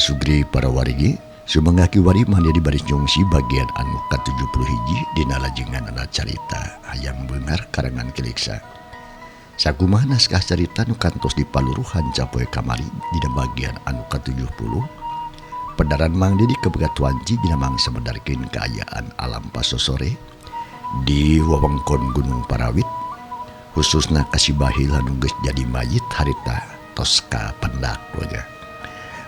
Sugri para wargi sumangga kiwari mandi di baris nyungsi bagian anu ka-71 dina lajenganana carita Hayam Beunghar karangan Kiliksa. Sakumaha naskah carita nu kantos dipaluruhan capoe kamari dina bagian anu ka-70 pedaran Mang Didi kebegatuanci dina mangsa medarkeun kaayaan alam pasosore di wewengkon Gunung Parawit khususna ka si Bahil anu geus jadi mayit harita tos kapendak nya.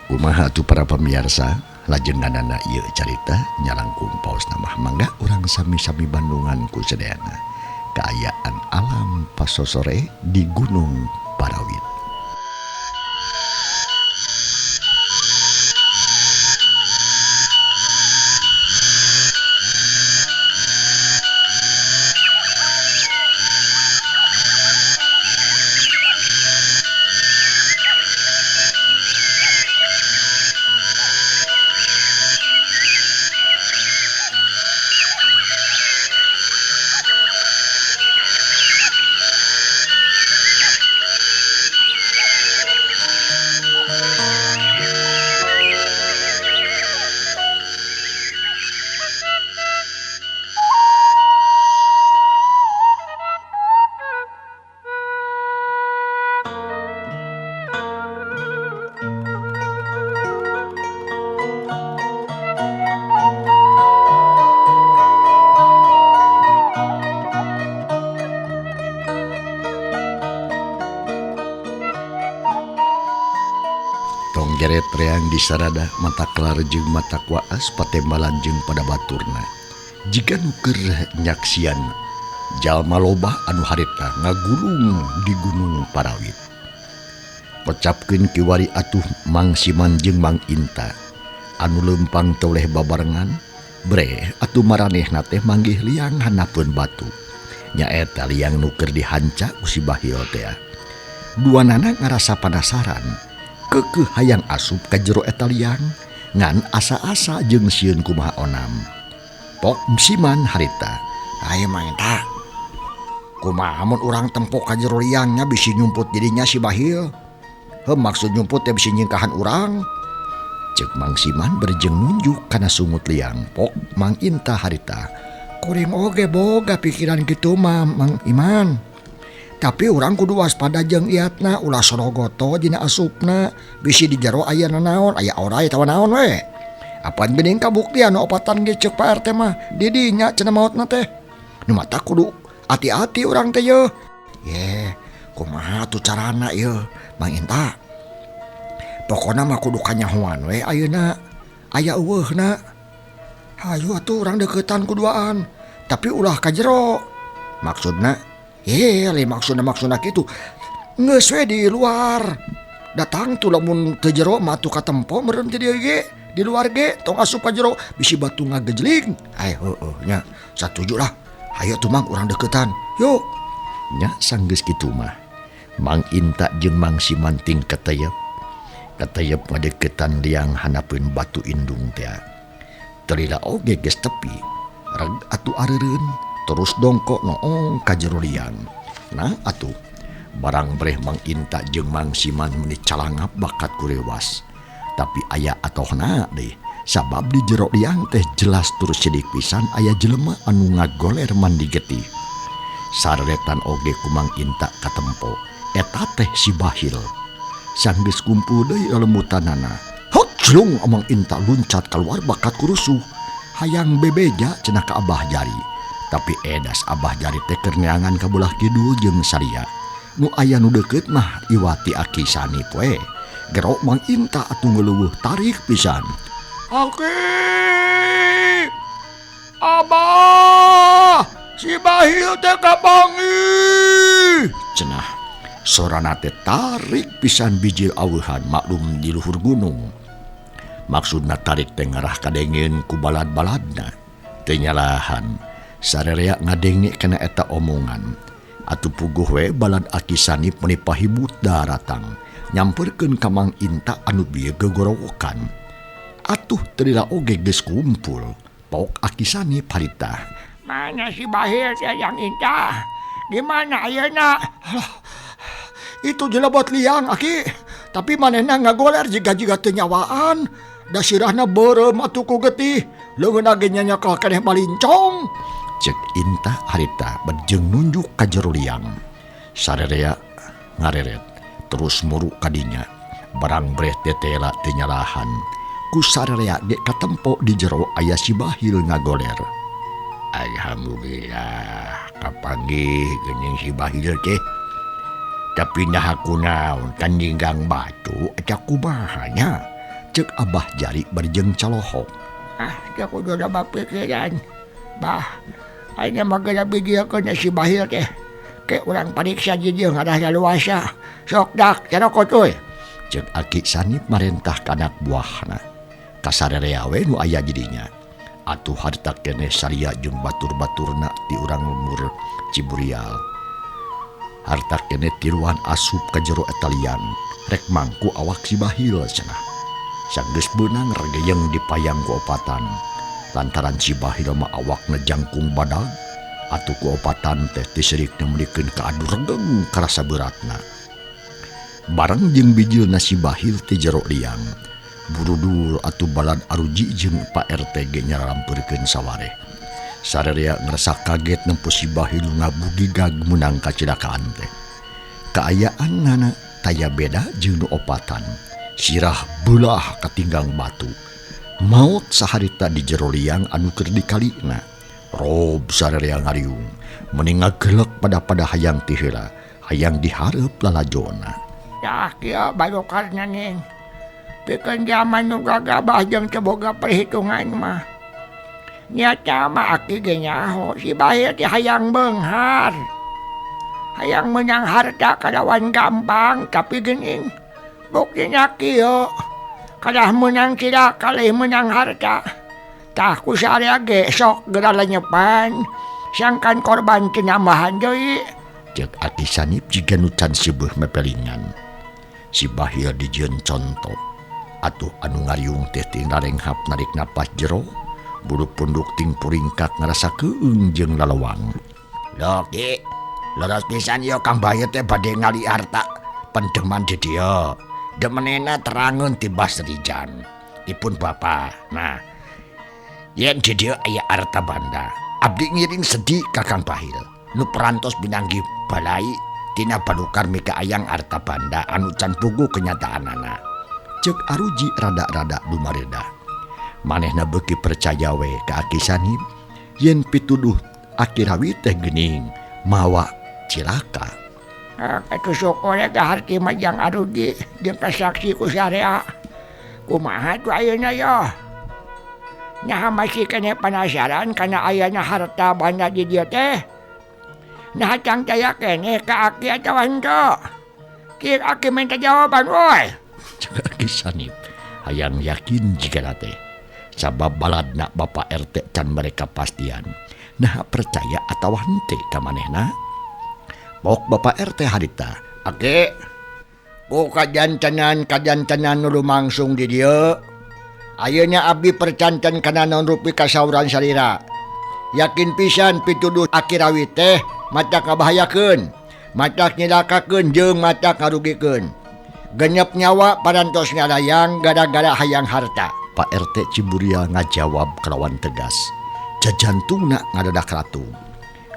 Kumaha atuh para pamiarsa lajenganana ieu carita nyalangkung paosna mah mangga urang sami-sami bandungan ku sadayana kaayaan alam pasosore di Gunung Parawit. Geret reang di sarada mata kelar jeung mata kuaas patembalan jeung pada baturna. Jika nu keur nyaksian jalma loba anu harita ngagulung di Gunung Parawit. Kocapkeun kiwari atuh Mang Siman jeung Mang Inta anu leumpang toleh babarengan bre atuh maranehna teh manggih liang handapeun batu. Nyaeta liang nu keur dihanca ku si Bahil teh. Duanana ngarasa panasaran. Kekeh hayang asup ka jero eta liang ngan asa-asa jeung sieun kumaha onam. Pok Siman harita, "Ayo Mang Inta, kumaha mun urang tempok ka jero liangnya bisi nyumput dirinya si Bahil. Heuh maksud nyumput teh bisi nyingkahan urang." Ceuk Mang Siman berjeng nunjuk kana sungut liang. Pok Mang Inta harita, "Kuring oge boga pikiran kitu mah Mang Iman. Tapi urang kudu waspada jeung iatna, ulah sorogoto dina asupna, bisi di jero aya nanaon, aya oray atawa naon we. Apan geuning kabuktian nu opatan ge ceuk Pak RT mah, di dinya cenah maotna teh. Nu mata kudu hati-hati urang teh yeuh." "Ye, kumaha atuh carana yeuh, Mang Inta? Pokona mah kudu kanyahoan we ayeuna, aya eueuhna. Hayu atuh urang deuketan kuduaan, tapi ulah ka jero." "Maksudna?" "Ye, maksudna kitu. Geus we di luar. Datang tuh lamun teu jero mah atuh katempo meureun ti dieu ge, di luar ge tong asup ka jero bisi batu ngagejling." "Ai heueuh nya, satuju lah. Hayu atuh Mang urang deuketan. Yuk." Nya sanggeus kitu mah. Mang Inta jeung Mang Siman ting keteyep. Keteyep ngadeukeutan liang handapeun batu indung teh. Telila oge geus tepi. Reg atuh areureun. Terus dongkok noong ka jero liang. Nah atuh barang breh Mang Inta jeung Mang Siman meuni calangap bakat kurewas. Tapi aya atohna deh, sabab di jero liang teh jelas tur sidik pisan aya jelema anu ngagoler mandi getih. Sareretan oge ku Mang Inta katempo, eta teh si Bahil. Sanggeus kumpul deui lelembutanana. Hot jelung Mang Inta luncat keluar bakat kurusuh. Hayang bebeja cenah ka Abah Jari. Tapi edas Abah Jari teh keur neangan ka belah kidul jeung saria. Nu aya nu deukeut mah iwati Aki Sanip we. Gero Mang Inta atuh ngeleuweuh tarik pisan. "Aki! Abah! Si Bahil teh kapanggih!" Cenah sorana teh tarik pisan bijil aweuhan maklum di luhur gunung. Maksudna tarik teh ngarah kadengeun ku balad-baladna. Teu nyalahan. Sarerea ngadenge kana eta omongan. Atuh puguh we balad Aki Sanip meuni pahibut daratang nyamperkeun ka Mang Inta anu bieu gegorowokan. Atuh teu lila oge geus kumpul. Pok Aki Sanip harita, "Mana si Bahil teh Yang Inta? Di mana ayeuna?" "Alah, itu jelebot liang Aki. Tapi manehna ngagoler jiga-jiga teu nyawaan. Da sirahna beureum atuh ku getih. Leungeunna ge nyanyakel keneh malincong. Cek Inta harita bejeng nunjuk ka jero liang. Sarerea ngareret terus muru kadinya. Barang breh tetela teu nyalahan. Ku sarerea ge katempo di jero aya si Bahil ngagoler. Alhamdulillah kapanggih geuning si Bahil teh. Tapi nah aku naon kan ninggang batu eta kumaha nya. Cek Abah Jari barjeng calohok. Ah, aku udah pikiran. Bah, ayeuna mah geura bijiekeun si Bahil teh. Ke urang pariksa di dieu ngadah luasa. Sok dak carokot euy. Cek Aki Sanip marentah ka anak buahna. Kasarea we nu aya jadinya. Atuh harta keneh saria jeung batur-baturna ti urang lembur Ciburial. Harta keneh tiluan asup ka jero eta liang. Rek mangku awak si Bahil cenah. Sanggeus beunang regeyeng dipayang ku opatan. Lantaran si Bahil mah awakna jangkung badag, atuh ku opatan teh tiserikna meulikeun ka adu regeng karasa beratna. Bareng jeung bijilna si Bahil ti jero liang. Burudur atuh balad aruji jeung Pak RT ge nyararampeurkeun sawareh. Sarerea ngerasa kaget nempo si Bahil ngabugigag meunang kacilakaan teh. Kaayaan nana taya beda jeung nu opatan. Sirah beulah katinggang batu. Maot saharita di jero liang anu keur dikalina. Rob sarerea ngariung, meni ngagelek pada-pada hayang ti heula, hayang dihareup lalajona. Tah kieu barokarna ning. Pikeun jaman nu gagabah jeung teu boga perhitungan mah. Nyata mah aki ge nyaho si Bahil teh hayang beunghar. Hayang meunang harta kalawan gampang tapi geuning buktina kieu kalah meunang cilaka kalih meunang harta. Tah ku saria ge sok geura lenyepan sangkan korban teu nambahan deui. Cek Aki Sanip jiga nu can seubeah mepelingan. Si Bahil dijieun conto. Atuh anu ngariung teh ting larenghap narik napas jero, bulu punduk ting puringkak ngarasa keung jeung lalawang. Lho Ki, leres pisan ieu Kang Bahil teh bade ngali harta pendeman di dieu. Demenena terangeun ti Basrijan dipun bapa. Nah, yen di dieu aya harta banda, abdi ngiring sedih ka Kang Bahil. Nu perantos binanggi balai tina balukar mika ayang harta banda anu can puguh kenyataanana. Cek Aruji rada-rada dumareda. Manehna beuki percaya we ka Aki Sanip yen pituduh Aki Rawi teh geuning mawa cilaka. Atuh syukur eta harti mah jang Aruji jeung kasaksi ku sarea. Kumaha tuh ayeuna yo? Naha masih keneh penasaran kana ayana harta banda di dieu teh? Naha cang taya keneh ka Aki atawa henteu? Kieu Aki minta jawaban woi. Cek Aki Sanip hayang yakin jigana teh. Sabab baladna Bapak RT can mereka pastian. Nah percaya atawa henteu ka manehna? Pok Bapak RT harita. Aki, ku kajantenan nu lumangsung di dieu. Ayeuna abdi percanten kana naon rupi kasauran salira. Yakin pisan pituduh Aki Rawi teh matak ngabahayakeun, matak nyilakakeun jeung matak ngarugikeun. Genep nyawa parantos ngalayang gara-gara hayang harta. Pak RT Ciburial ngajawab kelawan tegas. Jajantungna ngadadak ratu.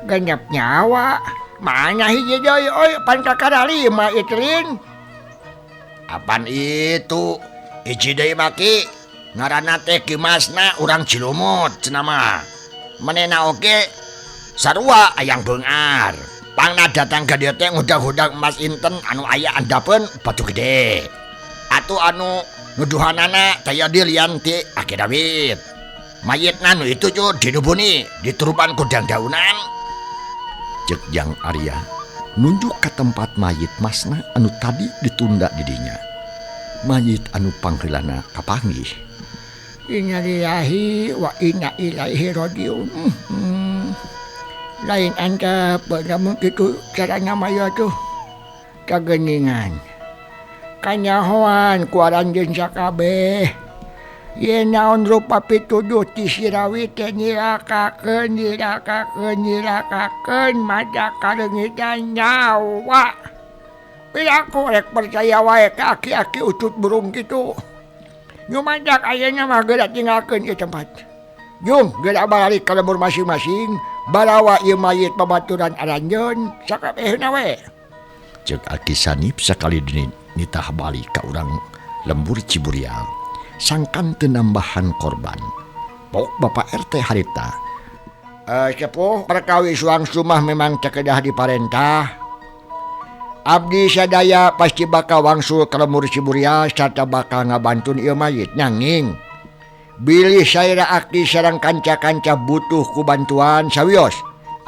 Genep nyawa? Mana hiji deui euy pan kakara lima itlin. Apan itu? Hiji deui mah Ki. Ngaranna teh Ki Masna urang Cilumut cenah mah. Manehna oge sarua ayang beungar. Pangna datang ka dieu teh ngudag-udag emas inten anu aya andapeun batu gede. Atuh anu nuduhanana taya dilian ti Aki Dawid. Mayitna nu itu ju dinubuni diturupan ku dangdaunan. Cek Jang Arya nunjuk ka tempat mayit Masna anu tadi ditunda didinya. Mayit anu pangheulana kapanggih. Innalillahi wa inna ilaihi rajiun. Lain antep namun kitu carana mah tuh kageningan. Kanyahoan ku aranjeun sakabeh. Yen naon rupa pituduh ti si Rawi teh nyilakakeun nyilakakeun nyilakakeun mata kareungitan nyawa. Piraku rek percaya wae ka aki-aki ucut burung kitu. Nyumandak ayeuna mah geura tinggalkeun ieu tempat. Jung geura balik ka lembur masing-masing, barawa ieu mayit babaturan aranjeun sakabehna we. Ceuk Aki Sanip sakali deui nitah balik ka urang lembur Ciburial. Sangkan teu nambahan korban. Pok Bapak RT harita. Sepuh perkawis wangsul mah memang teu kedah diparentah. Abdi sadaya pasti bakal wangsul ka lembur Ciburial sarta bakal ngabantun ieu mayit nanging bilih saera aki sareng kanca-kanca butuh ku bantuan sawios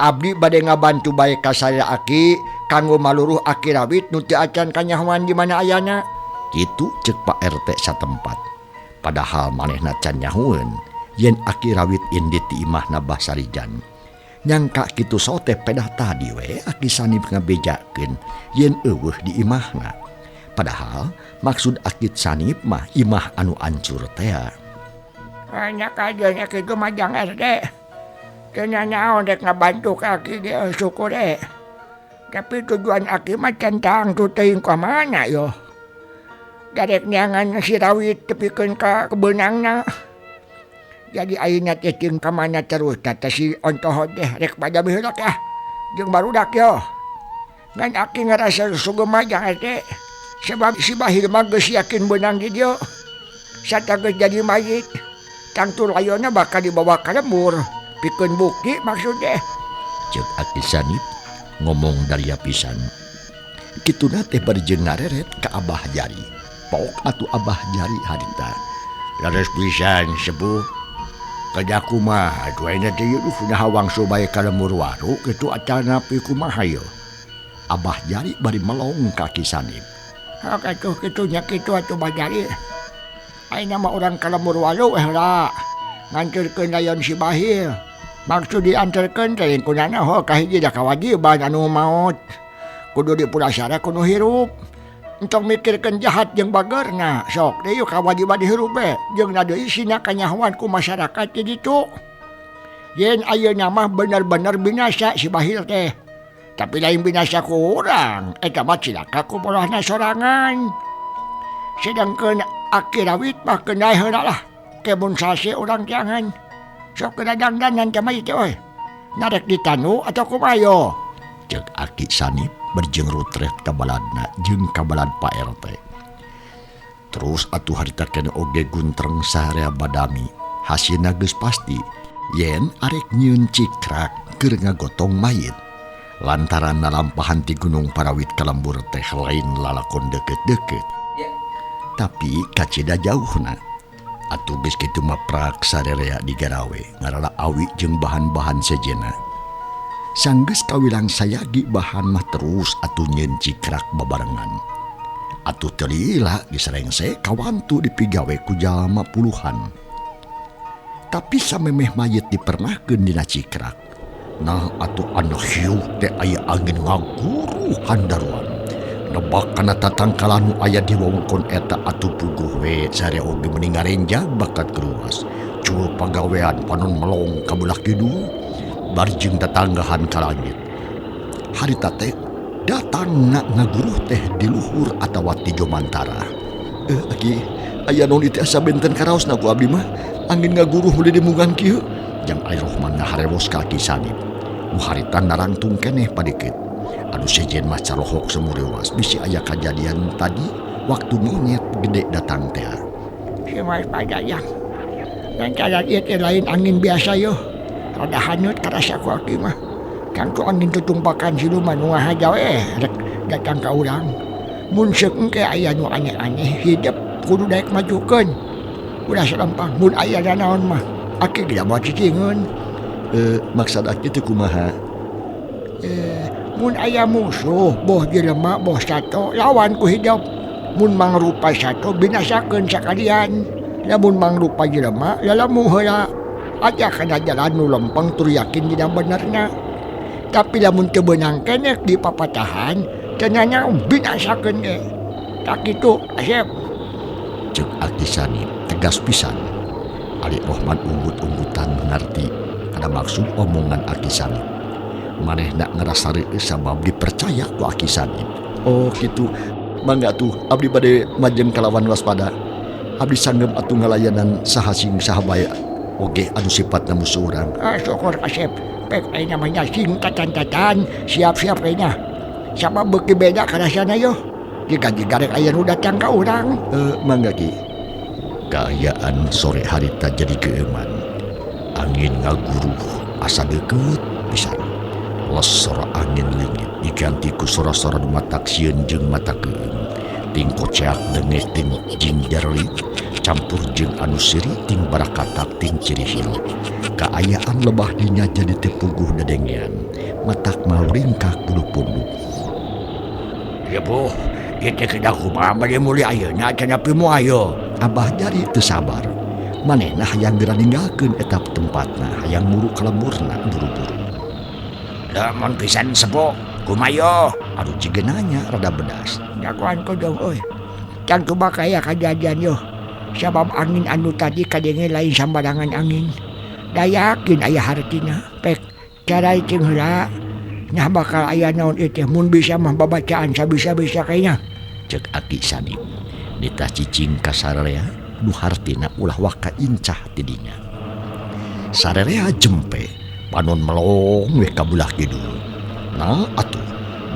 abdi bade ngabantu bae ka saera aki kanggo maluruh aki rawit nu teu acan kanyahoan di mana ayana. Kitu ceuk Pak RT satempat. Padahal manehna can nyahoeun yen aki rawit indit di imahna Bah Sarijan. Nyangka kitu sote pedah tadi we Aki Sanip ngabejakeun yen eueuh di imahna. Padahal maksud Aki Sanip mah imah anu ancur tea. Nya kajeun aki Jang RT. Teu nanaon rek ngabantu ka aki ge syukur e. Tapi tujuan aki mah can tangtu teuing ka mana yo. Darek neangan si rawit tepikeun ka kebeunangna. Jadi ayeuna teh jeung ka mana terus teh si ontohot teh rek padami heula teh jeung barudak yo. Ngan aki ngarasa sugema jang RT. Sebab si Bahir mah geus yakin beunang di dieu. Sarta geus jadi mayit. Tangtu layonna bakal dibawa ka lembur. Pikeun bukti maksud teh. Ceuk Aki Sanip ngomong daria pisan. Kituna teh bari jeung ngareret ka Abah Jari. Pok atuh Abah Jari harita. Laras pisan sepuh. Kada kumaha atuh ayeuna teh ieu naha wangsul bae ka lembur waru kitu atanapi kumaha ieu. Abah Jari bari melong ka Aki Sanip. Hak atuh kitu nya kitu atuh Bah Jari. Ayeuna mah urang ka lembur waru heula. Nganterkeun layon si Bahir. Maksud dianterkeun teh kunana ho kahiji da kawajiban anu maot. Kudu dipulasara kudu hirup. Entong mikirkeun jahat jeung bagerna. Sok deui kawajiban dihirup we jeung na deui sina kanyahoan ku masyarakat di ditu. Yen ayeuna mah bener-bener binasa si Bahir teh. Tapi lain binasa ku urang, eta mah cilaka ku polahna sorangan. Sedangkeun Aki Rawit mah keun heula lah. Kemun sase urang jangan. Sok kena dangdanan teh mah ieu euy. Narek ditanu atau kumaha yo? Ceuk Aki Sanip berjeng rutret kabaladna jeung kabalad Pak RT. Terus atuh harita keneh oge guntreng sarea badami. Hasilna geus pasti yen arek nyieun cikrak keur ngagotong mayit. Lantaran nalampahan ti Gunung Parawit ka lembur teh lain lalakon deukeut-deukeut. Tapi kacida jauhna. Atuh geus kitu mah prak sarerea digarawe ngarala awi jeung bahan-bahan sejenna. Sanggeus kawilang sayagi bahan mah terus atuh nyieun cikrak babarengan. Atuh teu lila diserengse kawantu dipigawe ku jalma puluhan. Tapi samemeh mayit dipernahkeun dina cikrak. Nah atuh anu hiuh teh aya angin ngaguruh handaruan. Nebak kana tatangkalan nu aya di wewengkon eta atuh puguh we sarea oge meni ngarenjag bakat keruas. Cul pagawean panon melong ka belah kidul. Barjeng tatanggahan ka langit. Harita teh datang na ngaguruh teh di luhur atawa ti jomantara. Aki aya naon ieu teh asa benten karaosna ku abdi mah. Angin ngaguruh meuli dimungan kieu. Jang Ari Rohman ngaharewos ka Aki Sanip. Nu harita narangtung keneh padikit. Anu sejen mah carohok semuriwas bisi aya kajadian tadi waktu monyet gede datang teh. Si Mas Pajajang. Lantaran ieu teh lain angin biasa yo. Rada hanyut karasa ku aki mah. Kangtu angin tutumpakan siluman nu ngahaja we rek datang ka urang. Mun seuk engke aya nu aneh-aneh hidup kudu daek majukeun. Ulah salempang mun aya nanaon mah aki ge da moal cicingeun. Maksad aki teh kumaha? Mun aya musuh boh jelema boh sato lawan ku hidup. Mun mangrupa sato binasakeun sakalian. Lamun mangrupa jelema lalemu heula. Aja kana jalan nu lempeng tur yakin dina benerna. Tapi lamun teu beunang keneh di papatahan teu nanaon binasakeun ge. Tak kitu Asep. Ceuk Aki Sanip tegas pisan. Ali Rohman unggut-unggutan ngarti kana maksud omongan Aki Sanip. Manehna ngarasa reueus sabab dipercaya ku Aki Sanip. Oh kitu. Mangga tuh abdi bade majeng kalawan waspada. Abdi sanggem atuh ngalayanan saha sing saha bae oge anu sifatna musuh urang. Ah, syukur kasep. Pek ayeuna mah nya sing tatan-tatan, siap-siap ayeuna. Sabab beuki beda karasana yo. Jiga-jiga rek aya nu datang ka urang. Mangga Ki. Kaayaan sore harita jadi keueuman. Angin ngaguruh asa deukeut pisan. Les sora angin leungit diganti ku sora-sora nu matak sieun jeung mata keueum. Ting koceak dengek ting jing jareulit campur jeung anu seuri ting barakatak ting cirihil. Kaayaan lebah dinya jadi teu puguh dadengean. Matak mauringkak bulu punduk. Ya boh, ieu teh kedah kumaha bade meuli ayeuna cenah moal yo. Abah jari teu sabar. Manehna hayang geura ninggalkeun eta tempatna, hayang muru ka lemburna buru-buru. Lamun pisan sepo, kumaha yo? Aduh jiga nanya rada bedas. Jagoan kodong euy. Can kumaha aya kajadian yo. Sabab angin anu tadi kadenge lain sambarangan angin. Da yakin aya hartina. Pek cara cing heula nyah bakal aya naon ieu teh mun bisa mah babacaan sabisa-bisa kayaknya. Cek Aki Sanip. Nitah cicing ka sararea nu hartina ulah waka incah tidinya. Sararea jempe panon melong we ka belah kidul. Nah atuh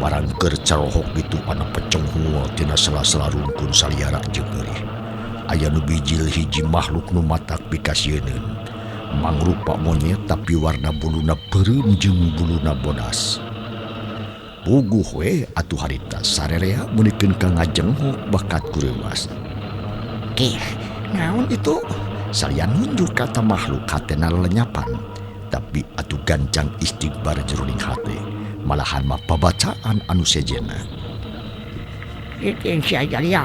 barang keur carohok gitu ana pecenghul tina sela-sela rungkun saliara jeung eurih. Aya nu bijil hiji makhluk nu matak pikasieuneun. Mangrupa monyet tapi warna buluna beureum jeung buluna bodas. Puguh we atuh harita sarerea meunikeun ka ngajenghok bakat kureuwas. Kih, naon itu? Salian nunjuk kata makhluk hatena lelenyapan. Tapi atuh gancang istighbar jeroning hate. Malahan mah pabacaan anu sejenna. Itu yang si Ajalia.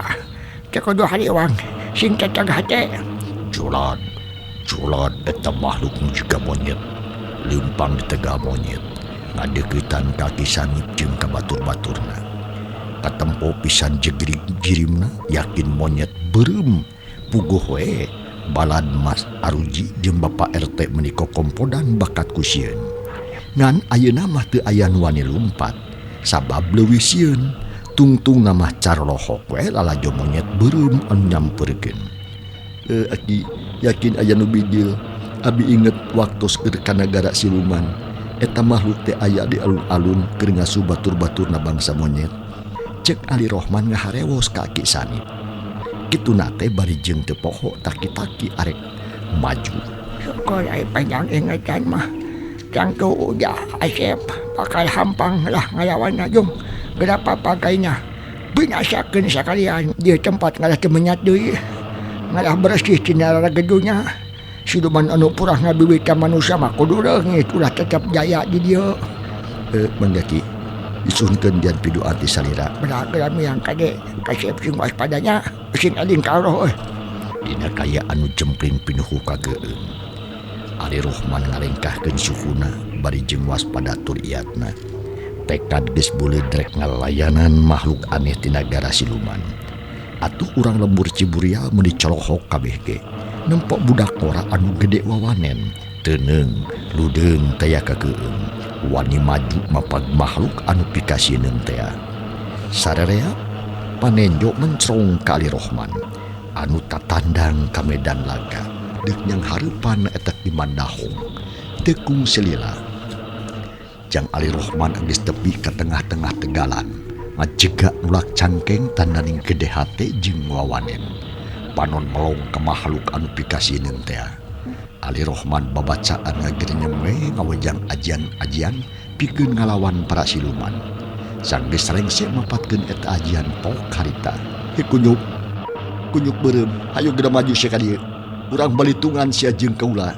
Teu kudu hariwang sing teteg hate. Jolad, jolad eta makhluk nu jiga monyet. Leumpang di tegal monyet. Ngadeuketan kaki Sanip jeung ka batur-baturna. Katempo pisan jegrig jirimna yakin monyet beureum. Puguh we balad Mas Aruji jeung Bapak RT menika kompodan bakat ku sieun. Ngan ayeuna mah teu aya nu wani lumpat sabab leuwih sieun. Tungtungna mah carolohok we lalajo monyet beureum anu nyamperkeun. Aki yakin aya nu bijil. Abi inget waktos keur ka nagara siluman. Eta makhluk teh aya di alun-alun keur ngasu batur-baturna bangsa monyet. Cek Ali Rohman ngaharewos ka Aki Sanip. Kituna teh bari jeung teu poho taki-taki arek maju. Syukur ai panjang ingatan mah. Tangtu uja Asep bakal hampang lah ngalawan jung. Geura papagainya binasakeun sakalian di tempat ngalah teu menyat deui. Ngalah bersih tina ragedunya. Siluman anu purah ngabiwita manusia mah kudu leungit ulah tetep jaya di dieu. Mangga Ki, disunkeun dian piduan ti salira. Belah-belah miang kade kasep sing waspadanya sing eling ka Allah euy. Dina kaya anu jempling pinuhu kageueum. Ali Rohman ngalengkahkeun sukuna bari jeung waspada tur iatna. Tekad geus buleud rek ngalayanan makhluk aneh ti nagara siluman. Atuh urang lembur Ciburial meuni colohok kabeh ge. Nempok budak ngora anu gede wawanen, teuneung, ludeung taya kakeueum. Wani maju mapag makhluk anu pikasieun tea. Sarerea panenjo mencrong ka Ali Rohman anu tatandang ka medan laga deuk nyang hareupan eta di mandahong. Tekung selila. Jang Ali Rohman geus tepi ka tengah-tengah tegalan, ngajegak nulak cangkeng tandaning gede hate jeung wawanen. Panon melong ke makhluk anu pikasieun tea. Ali Rohman babacaan ngagerenyem we ngawejang ajian-ajian pikeun ngalawan para siluman. Sanggeus rengse mapatkeun eta ajian pok harita. He kunyuk, kunyuk beureum, hayu geura maju sia ka dieu. Urang balitungan sia jeung kaula.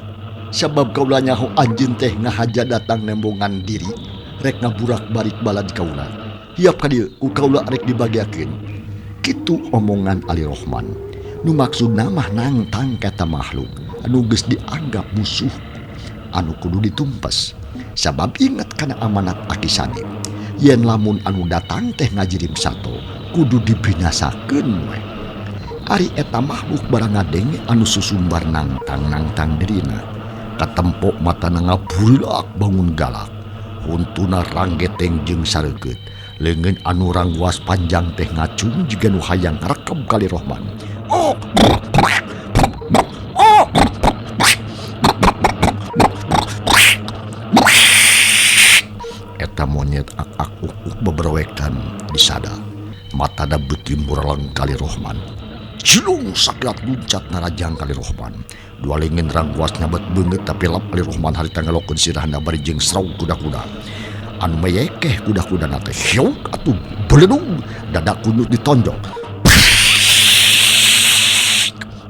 Sabab kaula nyaho anjeun teh ngahaja datang nembongan diri, rek ngaburak-barik balad kaula. Hiap ka dieu ku kaula rek dibagiakeun. Kitu omongan Ali Rohman. Nu maksudna mah nangtang kata makhluk anu geus dianggap musuh anu kudu ditumpes. Sabab inget kana amanat Aki Sanip. Yen lamun anu datang teh ngajirim sato kudu dibinasakeun we. Ari eta makhluk barang ngadenge anu susumbar nangtang-nangtang dirina. Katempo matana ngaburilak bangun galak. Huntuna ranggeteng jeung sareukeut. Leungeun anu rangguas panjang teh ngacung jiga nu hayang ngarekeb ka Ali Rohman. Oh! Oh! Eta monyet ak-ak uk-uk beberowekan disada. Matada beuki mureleng ka Ali Rohman. Cilung sakilat luncat narajang ka Ali Rohman. Dua leungeun rangguas nyabet beungeut tapi lap Ali Rohman harita ngelokeun sirahna bari jeung sraug kuda-kuda. Anu meyekeh kuda-kudana teh hiuk atuh beledug dada kunyut ditonjok.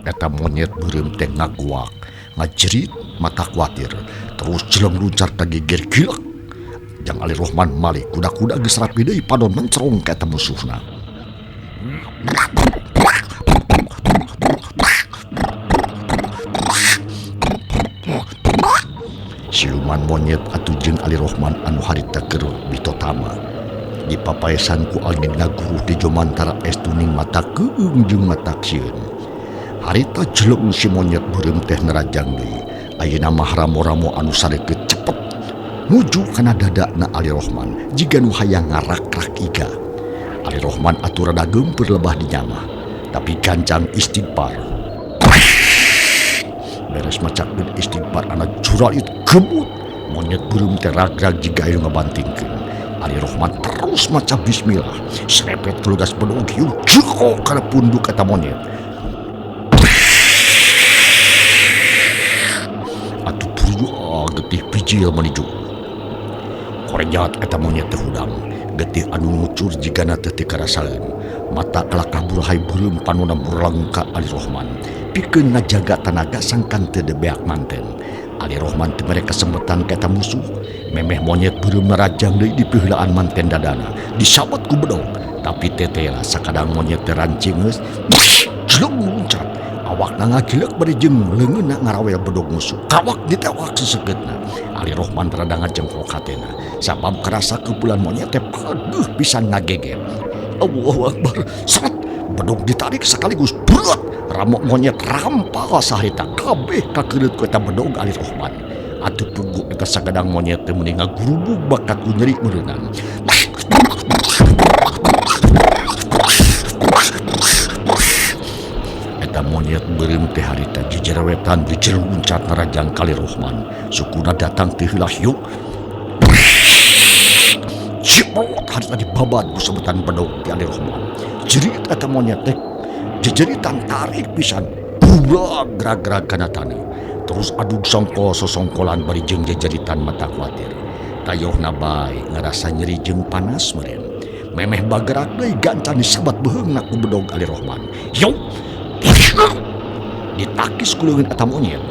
Eta monyet beureum teh ngaguak, ngajerit mata kuatir, terus jeleng luncat ka gigir gilek. Jang Ali Rohman malik kuda-kuda geus rapi deui padon mencerong ka eta musuhna. Siluman monyet atuh jeung Ali Rohman anu harita keur bitotama. Dipapaesan ku angin ngaguruh di jomantara es tuning mata keung jeung mata sieun. Harita jeleng si monyet beureum teh nerajang deui. Ayeuna mah ramo-ramo anu sareukeut cepet nuju kana dadana Ali Rohman jiga nu hayang ngarak-rak iga. Ali Rohman atuh rada geumpeur lebah di nyamah, tapi gancang istighfar. Beres macakeun istighfar ana juralit gemut. Monyet beureum teh ragrag jiga anu ngabantingkeun. Ali Rohman terus maca bismillah. Serepet kelugas bedog hiu jeko kana punduk eta monyet. Atuh purua getih bijil maniju. Korejat eta monyet teh hudang. Getih anu ngucur jigana teh teu karasaeun. Mata kalakah burahai beureum panona murleng ka Ali Rohman. Pikeun ngajaga tanaga sangkan teu debeak manten. Ali Rohman teu mere kasempetan ka eta musuh. Memeh monyet beureum narajang deui di piheulaan manten dadana. Disabet ku bedog. Tapi tetela sakadang monyet teh rancing geus jeleng luncat. Awakna ngagilek bari jeung leungeunna ngarawel bedog musuh. Kawak ditewak sesegeutna. Ali Rohman rada ngajengkok hatena. Sabab karasa kepulan monyet teh pageuh pisan ngageget. Allahu Akbar. Seret bedog ditarik sekaligus berat. Ramok monyet rampal saharita kabeh kakeureut ku eta bedog Ali Rohman. Atuh pugu eta sagadang monyet teh meuni ngagurubug bakat ku nyeri meureunan. Eta monyet beureum teh harita jejerewetan dijeruncat narajang ka Ali Rohman. Sukuna datang teh heula hiuk. Ciprot harita dibabad ku sebutan bedog ti Ali Rohman. Jerit eta monyet teh jejeritan tarik pisan burak gerak-gerak kana taneuh. Terus adug songkol sosongkolan bari jeung jejeritan mata kuatir. Tayohna bae ngarasa nyeri jeung panas meureun. Memeh bagerak deui gancan disabat beuheungna ku bedog Ali Rohman. Yuk! Ditakis ku leungeun eta monyet.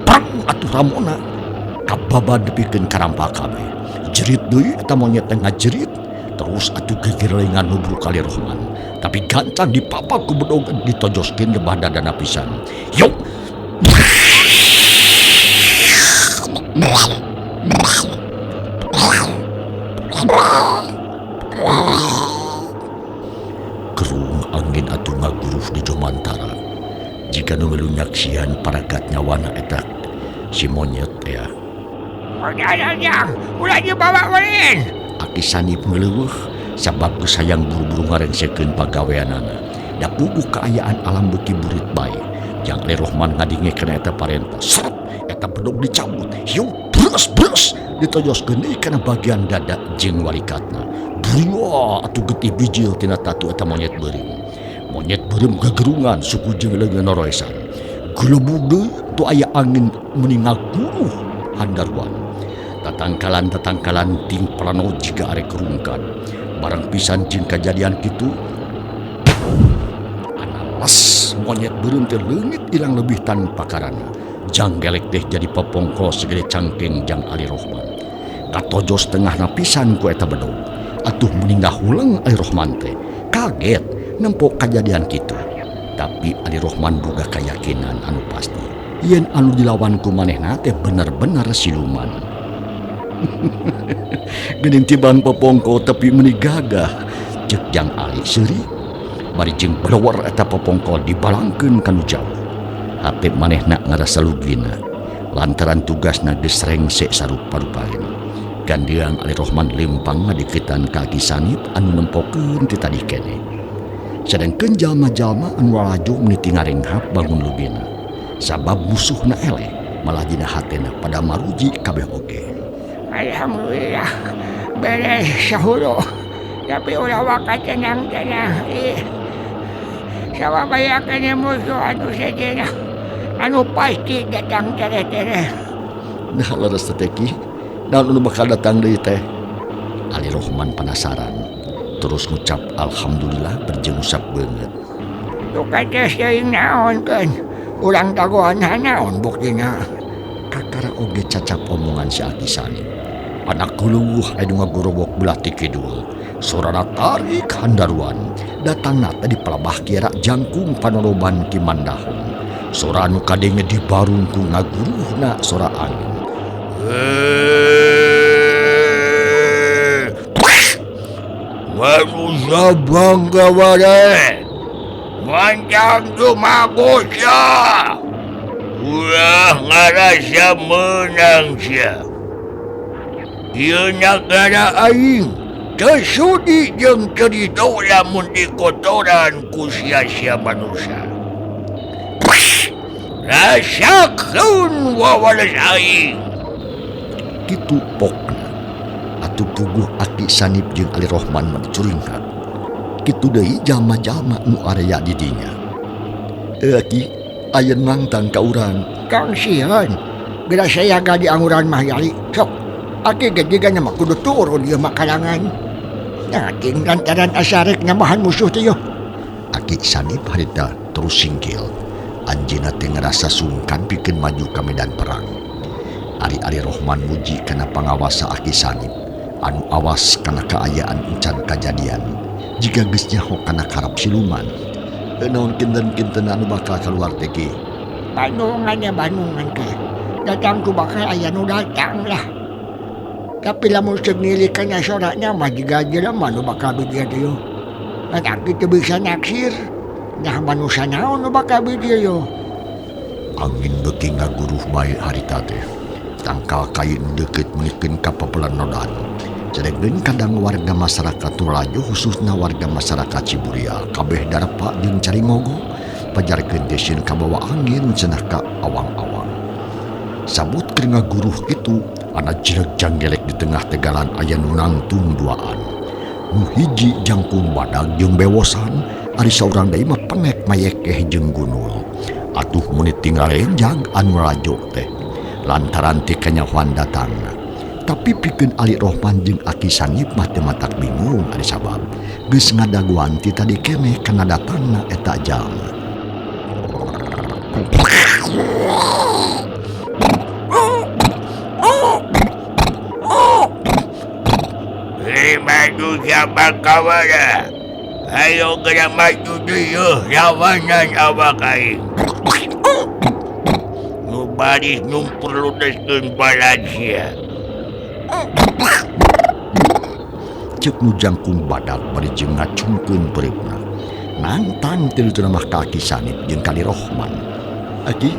Prang atuh ramona kababad nepikeun karampa kabeh. Jerit deui eta monyet teh ngajerit. Terus atuh gegerlengan nubruk Ali Rohman. Tapi gancang dipapak ku bedog ditojoskeun lebah dadana pisan. Yuk! Gerung angin atuh ngaguruh di jomantara. Jika nu milu nyaksian paragat nyawana eta si monyet ya. Ulah dibawa ulin. Aki Sanip ngeleuweuh sabab geus hayang buru-buru ngarengsekeun pagaweanana. Da puguh kaayaan alam beuki burit bae. Jang Ali Rohman ngadinge kana eta parentah. Seret eta bedog dicabut. Hiu bres-bres ditojoskeun deui kana bagian dada jeung walikatna. Bria atuh getih bijil tina tatu eta monyet beureum. Monyet beureum gagerungan suku jeung leungeun noroesan. Gelebug deui atuh aya angin meuni ngaguruh handaruan. Tatangkalan-tatangkalan ting plano jiga arek rungkad. Barang pisan jeung kajadian kitu analas monyet beureum teh leungit ilang lebih tanpa karana. Janggelek teh jadi popongko segede cangkeng jang Ali Rohman. Katojos tengahna pisan ku eta bedog. Atuh meninggal huleng Ali Rohman teh. Kaget nempo kajadian kitu. Tapi Ali Rohman boga kayakinan anu pasti. Yen anu dilawan ku manehna teh bener-bener siluman. Geuning tibang popongko tapi meuni gagah. Ceuk Jang Ali seuri. Bari jeung belewar eta popongko dibalangkeun ka nu jauh. Hate manehna ngarasa lugina lantaran tugasna geus rengse sarupa-rupaeun. Gandeang Ali Rohman lempang ngadeukeutan ka Aki Sanip anu nempokeun ti tadi keneh. Sedengkeun jalma-jalma anu lalajo meniti ngarenghap bangun lugina. Sabab musuhna eleh malah dina hatena pada maruji kabeh oge. Alhamdulillah beres sahuro. Tapi ulah waka tenang-tenang. Sawa bayakeun musuh anu sejenna anu pasti datang tereh-tereh. Nah leres teh Ki, naon anu bakal datang deui teh? Ali Rohman penasaran. Terus ngucap alhamdulillah berjeng usap beungeut. Duka teh seuing naon keun. Urang dagoan naon buktina. Kakara oge cacap omongan si Aki Sanip. Anak guluh aya nu ngagorowok belah ti kidul. Sorana tarik handaruan. Datangna teh di palabah kiara jangkung panoroban Ki Mandahong. Sora anu kadenge dibarung ku ngaguruhna sora angin. Manusia bangga ware, mancang jumago sia, ulah ngarasa menang sia. Ieu nagara aing teu sudi jeung teu dido lamun dikotoran ku sia-sia manusia. Rasakeun wawales aing. Kitu pokna. Atuh puguh Aki Sanip jeung Ali Rohman mah dicuringkat. Kitu deui jalma-jalma nu area di dinya. Aki, aya nangtang ka urang. Kang sieun. Geura saya ga di anguran mah yali. Sok, aki ge jigana mah kudu turun ieu mah kalangan. Nah, ting lantaran asarek nambahan musuh teh yeuh. Aki Sanip harita terus singkil. Anjeunna teh ngarasa sungkan pikeun maju ka medan perang. Ari-ari Rohman muji kana pangawasa Aki Sanip anu awas kana kaayaan encan kajadian jika geus nyaho kana karep siluman. Naon kinten-kinten anu bakal kaluar teh Ki? Bandungan ya bandungan ke. Datang ku bakal aya nu datang lah. Tapi lamun seug nilik kana sorana mah jiga jelema nu bakal bieu teh yo. Ngan aki teu bisa naksir. Nah manusia naon nu bakal bieu yo. Angin beuki ngaguruh bae harita teh. Tangkal kayu deukeut meunikeun ka papelanodan. Sedengkeun kadang warga masyarakat Tulajo khususna warga masyarakat Ciburial kabeh darepa jeung cari ngogo pajarkeun teh sieun kabawa angin cenah ka awang-awang. Sabut keur ngaguruh kitu ana jereg janggelek di tengah tegalan aya nu nangtung duaan. Nu hiji jangkung badag jeung bewosan, ari saurang deui mah penek mayekeh jeung gunul. Atuh mun tinggal renjang anu rajo teh lantaran teh kanyahoan datangna. Tapi pikeun Ali Rohman jeung Aki Sanip mah teu matak bingung ari sabab geus ngadaguan ti tadi keneh kana datangna eta jalma. Hei maju siapa kawara? Ayo geura maju deui lawanan awak aing. Nu baris nyumpur ludeskeun balad sia. Ceuk nu jangkung badag bari jeung ngacungkeun peuripna. Nangtang teu dituna mah ka Aki Sanip jeung ka Ali Rohman. Aki,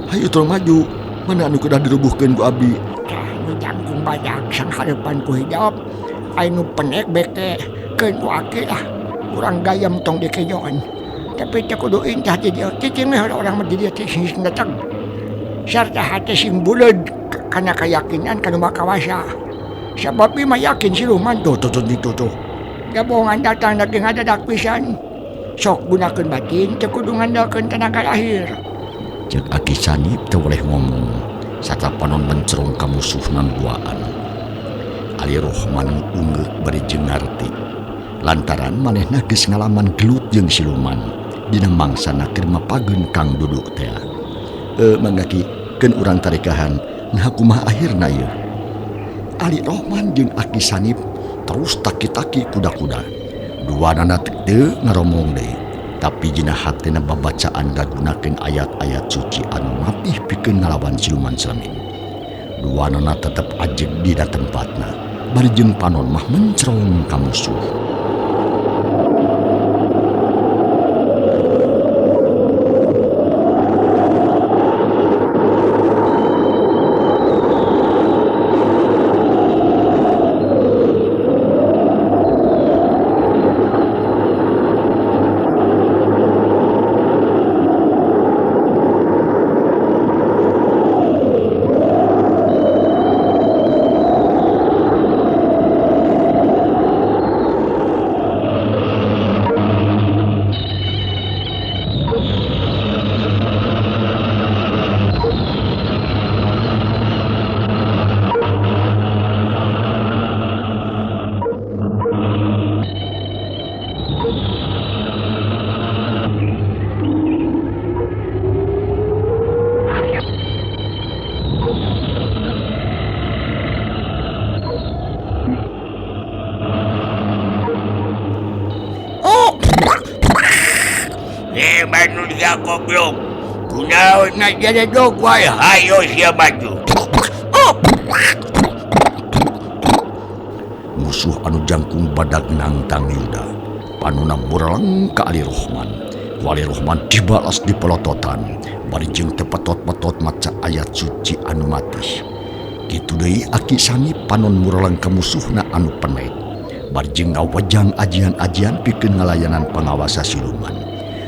hayu tolong maju. Mana anu kedah dirubuhkeun ku abdi? Tah nu jangkung badag sanghareupan ku hijab. Ai nu penek beke keun ku aki lah. Urang gayam tong dikejoan. Tapi teu kudu intah di dieu. Cicing meh urang mah di dieu teh sing datang. Sarta hate sing buleud kana kayakinan kana makawasa. Sabab ieu mah yakin siluman tuh tuh tuh tuh tuh. Gabungan datang lagi ngadadak pisan. Sok gunakeun batin teu kudu ngandalkeun tenaga lahir. Ceuk Aki Sanip teu boleh ngomong. Sarta panon mencerong ka musuhna duaan. Ali Rohman unggeuk bari jeung ngarti. Lantaran manehna geus ngalaman gelut jeung siluman dina mangsana keur mapageun Kang Duduk teh. Mangga Ki, keun urang tarekahan. Nah kumaha akhirna ieu? Ali Rohman jeung Aki Sanip terus taki-taki kuda-kuda. Duanana teu ngaromong deui. Tapi dina hatena babacaan ngagunakeun ayat-ayat suci anu matih pikeun ngalawan siluman selemin. Duanana tetep ajeg dina tempatna. Bari jeung panon mah mencerong ka musuh. Anu sia goblok. Kunaon ngajaredog wae hayo sia maju. Musuh anu jangkung badag nangtang Yuda. Panuna mureleng ka Ali Rohman. Ku Ali Rohman dibalas di pelototan. Bari jeung teu petot-petot maca ayat suci anu matih. Kitu deui Aki Sanip panon mureleng ka musuhna anu penek. Bari jeung ngawejang ajian-ajian pikeun ngalayanan pangawasa siluman.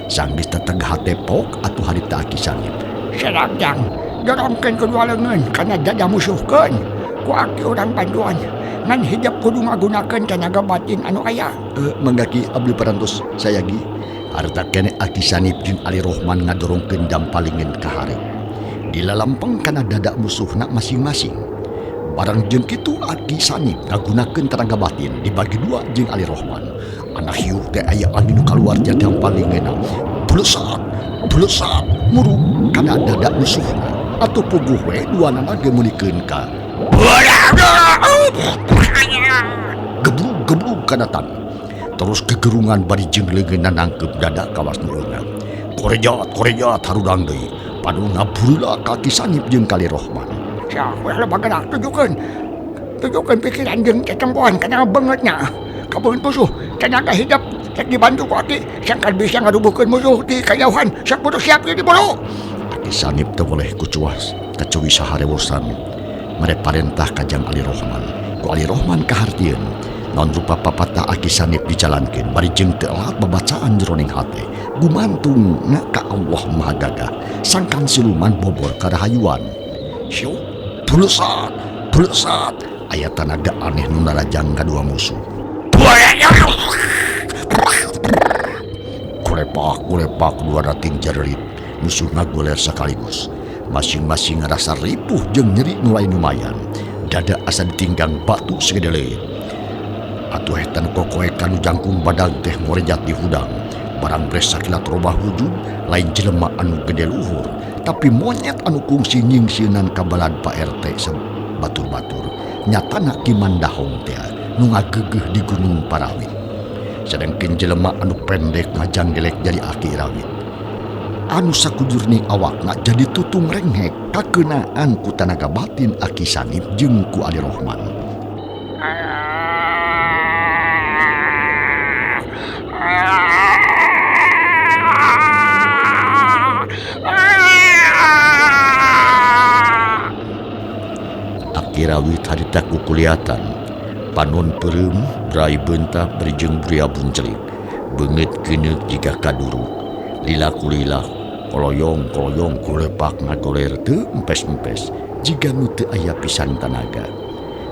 Sanggeus teteg hate pok atuh harita Aki Sanip. Serajang dorongkeun kedua leungeun kana dada musuhkeun. Ku aki urang bantuan. Ngan hidep kudu ngagunakeun tenaga batin anu aya. Mangga Ki abdi parantos sayagi. Harta kene Aki Sanip jeung Ali Rohman ngadorongkeun dampalingeun ka hareup. Dilalampeng kana dada musuhna masing-masing. Barang jeung kitu Aki Sanip ngagunakeun tenaga batin dibagi dua jeung Ali Rohman. Anak hiuh teh aya angin nu kaluar ti dampalingeunna. Blesat, blesat muruk kana dada musuhna. Atuh puguh we duanana ge meulikeun ka geblug-geblug kana tanah. Terus kegerungan bari jeung leungeunna nangkeup dada kawas nu eunang. Korejat, korejat harudang deui. Paduna burula ka Aki Sanip jeung ka Ali Rohman. Sia we loba gerak tujukeun. Tujukeun pikiran jeung tetempoan kana beungeutna. Ka beungeut musuh tenaga hidep rek dibantu ku aki sangkan bisa ngarubuhkeun musuh di kajauhan. Sok kudu siap ieu diburu. Aki Sanip teu boleh kucuas kacuwi saharewosan. Mere parentah ka jang Ali Rohman. Ku Ali Rohman kahartieun. Naon rupa papatah Aki Sanip dijalankeun bari jeung teu elat babacaan jeroning hate. Gumantung na ka Allah Maha Gagah. Sangkan siluman bobor karahayuan. Syuk, blesat, blesat. Aya tanaga aneh nu narajang kadua musuh. Kurepak, kurepak dua rating jerit. Musuh ngagoler sekaligus. Masing-masing ngerasa ripuh jeung nyeri nu lain lumayan. Dada asa ditinggang batu segede leuit. Atuh eta nu kokoekan nu jangkung badag teh ngorejat di hudang. Barang bres sakilat robah wujud, lain jelema anu gede luhur, tapi monyet anu kungsi nyingsieunan ka balad Pak RT batur-batur. Nyatana Ki Mandahong teh nu ngagegeuh di Gunung Parawit. Sedengkeun jelema anu pendek ngajanggelek jadi Aki Rawit. Anu sakujurning awakna jadi tutung renghek kakeunaan ku tanaga batin Aki Sanip jeung ku Ali Rohman. Aki Rawit harita kukuliatan, panon peureum, brai beunta bari jeung buria buncelik, beungeut keuneuk jiga kaduruk. Lila kulila, koloyong koloyong kulepak ngagoler teu empes-empes, jiga nu teu aya pisan tanaga.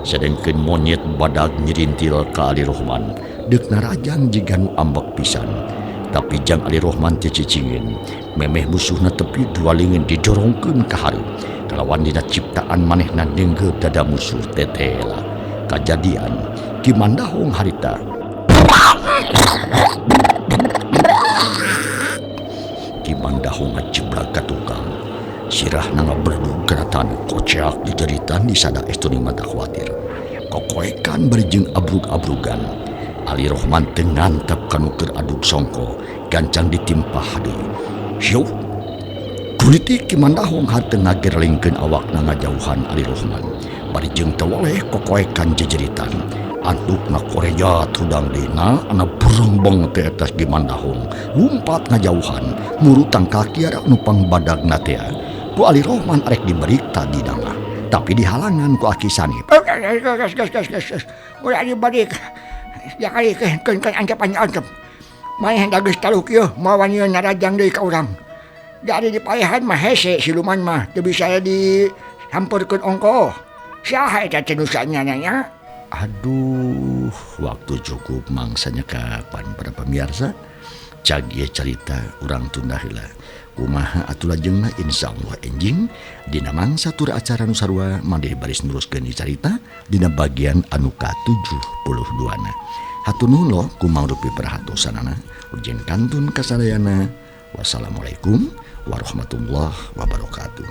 Sedengkeun monyet badag nyirintil ka Ali Rohman, deuk narajang jiga nu ambek pisan. Tapi jang Ali Rohman teu cicingin, memeh musuhna tepi dua leungeun didorongkeun ka hareup. Kalawan dina ciptaan manehna nenggeup dada musuh tetela. Kajadian Ki Mandahong harita. Ki Mandahong ngajeblag ka tukang. Sirahna ngaberdug kana taneuh, koceak dijeritan disada estuning mata khawatir. Kokoekan bari jeung abrug-abrugan. Ali Rohman teu ngantep kanu keur adug songko, gancang ditimpah deui. Syuh. Kuliti Ki Mandahong hate ngagerlengkeun awakna ngajauhan Ali Rohman. Bari jeung teu weleh kokoekan jejeritan. Antuk ngakorejat hudang dina ana berengbeng teh eta Ki Mandahong. Lumpat ngajauhan, murutang kaki ara nu pangbadagna teh. Ku Ali Rohman arek diberi tadi mah, tapi dihalangan ku Aki Sanip. Gas gas gas gas gas. Ulah dibalik. Ya kali keun keun ancap ancap. Maneh da geus taluh kieu moal wani narajang deui ka urang. Dari dipaehan mah hese siluman mah teu bisa dihampurkeun ongkoh. Saha eta teh nu sanyana nya? Aduh, waktu cukup mangsanya kapan para pemirsa. Cag ieu carita urang tunda heula. Kumaha atuh lajengna insyaallah enjing dina mangsa tur acara nu sarua made baris neruskeun ieu carita dina bagian anu ka-72 na. Hatur nuhun loh kumang rupi perhatosanana. Ujeng kantun kasadayana. Wassalamualaikum warahmatullahi wabarakatuh.